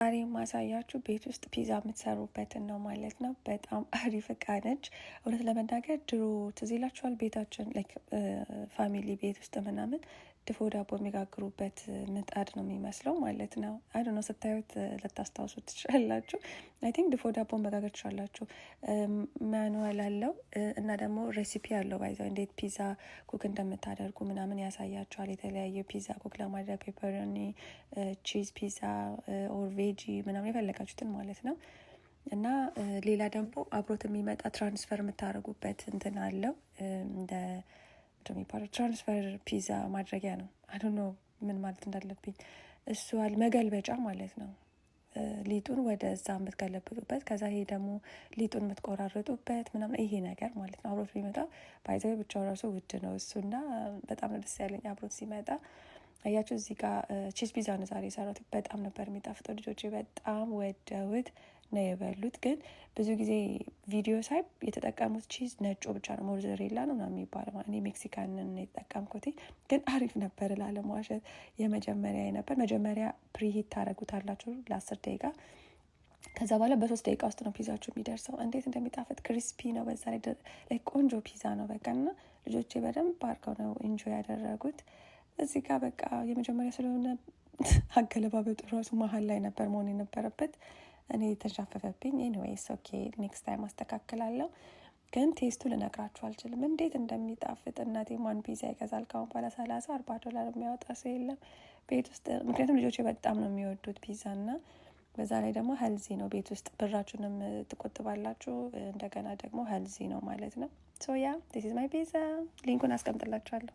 ዛሬ ማሳያችሁ ቤት ውስጥ ፒዛ የምትሰሩበትን ነው ማለት ነው። በጣም አሪፍ እቃ ነች። እውነት ለመናገር ድሮ ትዝ ይላችኋል፣ ቤታችን like family ቤት ውስጥ ምናምን ድፎ ዳቦ የሚጋግሩበት ምጣድ ነው የሚመስለው ማለት ነው። I don't know፣ ስታዩት ልታስታውሱ ትችላላችሁ። I think ድፎ ዳቦ መጋገር ትችላላችሁ። Manual አለው እና ደግሞ recipe አለው፣ by the way፣ እንዴት ፒዛ cook እንደምታደርጉ ምናምን ያሳያችኋል። የተለያየ ፒዛ cook ለማድረግ pepperoni፣ cheese ፒዛ or veggie ምናምን የፈለጋችሁትን ማለት ነው። እና ሌላ ደግሞ አብሮት የሚመጣ transfer የምታደርጉበት እንትን አለው፣ እንደ የሚባለው transfer ፒዛ ማድረጊያ ነው። I don't know ምን ማለት እንዳለብኝ፣ እሱ መገልበጫ ማለት ነው። ሊጡን ወደዛ የምትገለብጡበት፣ ከዛ ይሄ ደግሞ ሊጡን የምትቆራርጡበት ምናምን ይሄ ነገር ማለት ነው። አብሮት ቢመጣ by the way ብቻው ራሱ ውድ ነው እሱና በጣም ነው ደስ ያለኝ አብሮት ሲመጣ። አያችሁ፣ እዚህ ጋር cheese ፒዛ ነው ዛሬ የሰራሁት። በጣም ነበር የሚጣፍጠው። ልጆቼ በጣም ወደውት ነው የበሉት። ግን ብዙ ጊዜ ቪዲዮ ሳይ የተጠቀሙት cheese ነጩ ብቻ ነው፣ ሞዘሬላ ነው ምናምን የሚባለው። እኔ Mexican ን የተጠቀምኩት፣ ግን አሪፍ ነበር ላለመዋሸት። የመጀመሪያ ነበር። መጀመሪያ preheat ታደርጉታላችሁ ለ10 ደቂቃ። ከዛ በኋላ በ3 ደቂቃ ውስጥ ነው ፒዛችሁ የሚደርሰው። እንዴት እንደሚጣፍጥ! Crispy ነው። በዛ ላይ ቆንጆ ፒዛ ነው። በቃ እና ልጆቼ በደንብ አድርገው ነው enjoy ያደረጉት። እዚህ ጋር በቃ የመጀመሪያ ስለሆነ አገለባበጡ ራሱ መሀል ላይ ነበር መሆን የነበረበት። እኔ ተንሻፈፈብኝ። Anyways, okay, next time አስተካክላለሁ። ግን taste ኡ ልነግራችሁ አልችልም እንዴት እንደሚጣፍጥ። እናቴ ማን ፒዛ ይገዛል ካሁን በኋላ? 30 40 ዶላር የሚያወጣ ሰው የለም ቤት ውስጥ። ምክንያቱም ልጆቼ በጣም ነው የሚወዱት ፒዛ እና በዛ ላይ ደግሞ healthy ነው። ቤት ውስጥ ብራችሁንም ትቆጥባላችሁ። እንደገና ደግሞ healthy ነው ማለት ነው። So yeah, this is my ፒዛ። Link ኡን አስቀምጥላችኋለሁ።